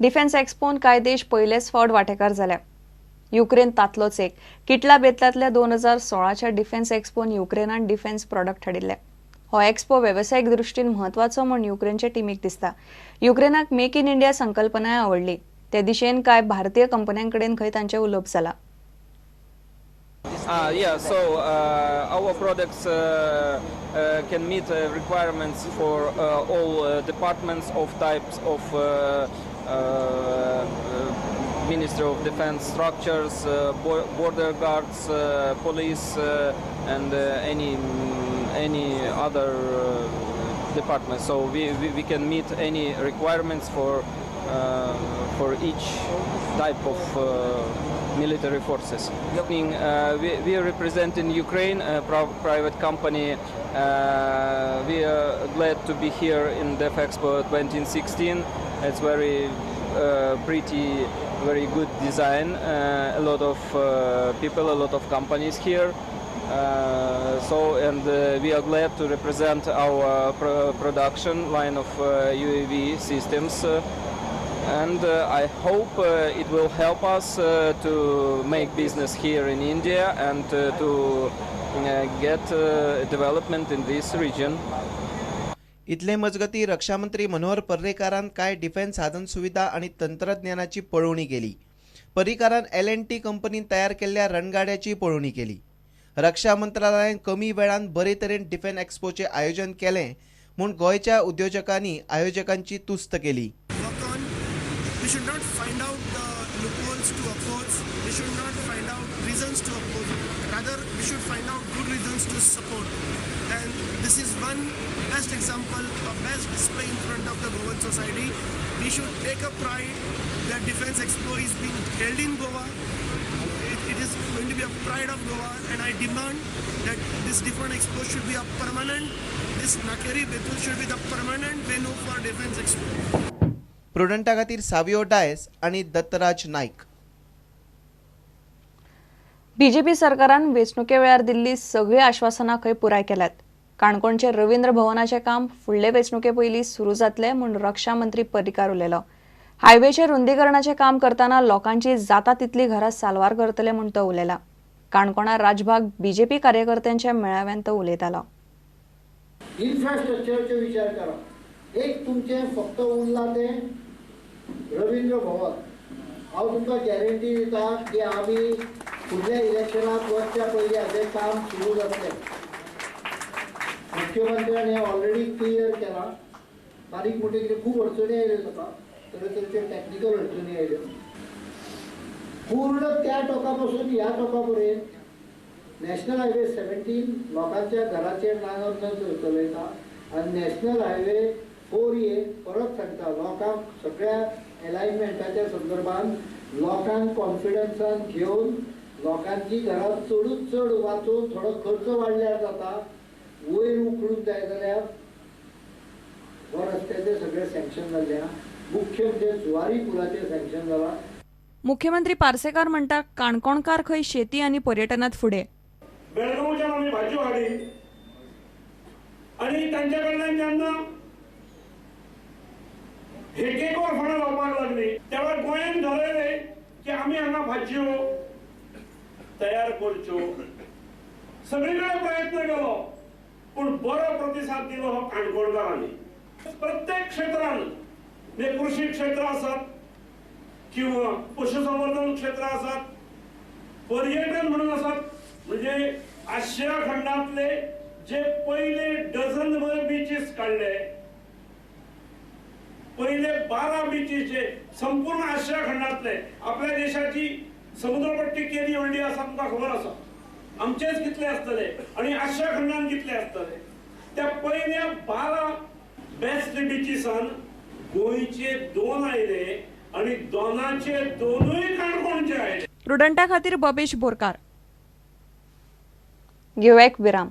Defence एक्स्पोन कांय देश पयलेच फावट वांटेकार जाल्या. युक्रेन तांतलोच एक. किटला बेतलांतल्या 2016च्या डिफेन्स एक्स्पोन युक्रेनान डिफेन्स प्रॉडक्ट हाडिल्ले. हो एक्स्पो वेवसायीक दृश्टीन म्हत्वाचो म्हूण युक्रेनच्या टिमीक दिसता. युक्रेनाक मेक इन इंडिया संकल्पनाय आवडली. ते दिशेन कांय भारतीय कंपन्यांकडेन खंय तांचें उलोवप जाला. Yeah, so our products can meet requirements for all departments of types of Ministry of Defense structures, border guards, police, and any other department. So we can meet any requirements for each type of military forces. We are representing Ukraine, a private company. We are glad to be here in DefExpo 2016. It's very pretty, very good design. A lot of people, a lot of companies here. And we are glad to represent our production line of UAV systems. And I hope it will help us to make business here in India and to get development in this region. इतले मजगती, रक्षामंत्री मनोहर पर्रेकारान कांय defence साधन सुविधा आनी तंत्रज्ञानाची पळोवणी केली. पर्रीकारान L N T कंपनीन तयार केल्ल्या रणगाड्याची पळोवणी केली. रक्षा मंत्रालयान कमी वेळान बरे तरेन डिफेन्स एक्स्पोचे आयोजन केलें म्हूण गोंयच्या उद्योजकांनी आयोजकांची तुस्त केली. Work on. We should not find out the loopholes to oppose. We should not find out reasons to oppose. Rather, we should find out good reasons to support. And this is one best example, a best display in front of the Goan society. We should take a pride that Defense Expo is being held in Goa. It is going to be a pride of Goa, and I demand that this Defense Expo should be a permanent, this Nakeri Betul should be the permanent venue for Defense Expo. प्रुडंटा खातीर सावियो डायस आनी Dattaraj Naik. BJP सरकारान वेंचणुके वेळार दिल्ली सगळीं आश्वासनां खंय पुराय केल्यात. काणकोणचे रवींद्र भवनाचें काम फुडले वेंचणुके पयलीं सुरू जातलें म्हूण रक्षा मंत्री पर्रीकार उलयलो. हायवेचें रुंदीकरणाचें काम करतना लोकांची जाता तितली घरां साल्वार करतले म्हूण तो उलयला. काणकोणा राजभाग बीजेपी कार्यकर्त्यांच्या मेळाव्यांत तो उलयतालो. इन्फ्रास्ट्रक्चरचो विचार करा. एक तुमचें फक्त उरलां तें रवींद्र भवन. हांव तुमकां गॅरंटी दिता की आमी फुडल्या इलेक्शनाक वचच्या पयलीं हाजें काम सुरू जातलें. मुख्यमंत्र्यान हें ऑलरेडी क्लियर केलां. बारीक मोटे कितें खूब अडचणी आयल्यो ताका, तरेतरेचे टॅक्निकल अडचणी आयल्यो. पूर्ण त्या टोका पासून ह्या टोका पर्यंत नॅशनल हायवे 17 लोकांच्या घराचेर नांगर न चलयता आनी नॅशनल हायवे 4A, परत सांगता, लोकांक सगळ्या एलायनमेंटाच्या संदर्भात लोकांक कॉन्फिडन्सान घेवन लोकांची घरां चडूच चड वाचोवन, थोडो खर्च वाडल्यार जाता, वयर उखलून जाय जाल्यार हो रस्त्याचे सगळे सँक्शन जाल्ले आहा. मुख्य म्हणजे जुवारी पुलाचें सँक्शन जाला. मुख्यमंत्री पार्सेकार म्हणटा, काणकोणकार खंय शेती आनी पर्यटनात फुडें. बेळगांवच्यान आमी भाजयो हाडली आनी तांच्या कडल्यान जेन्ना एक एक वर फणां जावपाक लागली, तेव्हा गोंयान ठरयलें की आमी हांगा भाजयो तयार करच्यो. सगळे कडेन प्रयत्न केलो, पूण बरो प्रतिसाद दिलो हो काणकोणकारांनी. प्रत्येक क्षेत्रान, म्हणजे कृषी क्षेत्र आसात किंवा पशुसंवर्धन क्षेत्र आसात, पर्यटन म्हणून आसात, म्हणजे आशिया खंडातले जे पयले डझन भर बिचीस काडले, पयले 12 बिचीस जे संपूर्ण आशिया खंडातले. आपल्या देशाची समुद्रपट्टी केदी व्हडली आसा तुमकां खबर आसा. आमचेच कितले आसतले आनी आशिया खंडान कितले आसतले. त्या पयल्या 12 बेस्ट बिचीसान गोंयचे दोन आयले आनी दोनाचे दोनूय काणकोणचे आयले. प्रुडंटा खातीर बबेश बोरकार. घेवया एक विराम.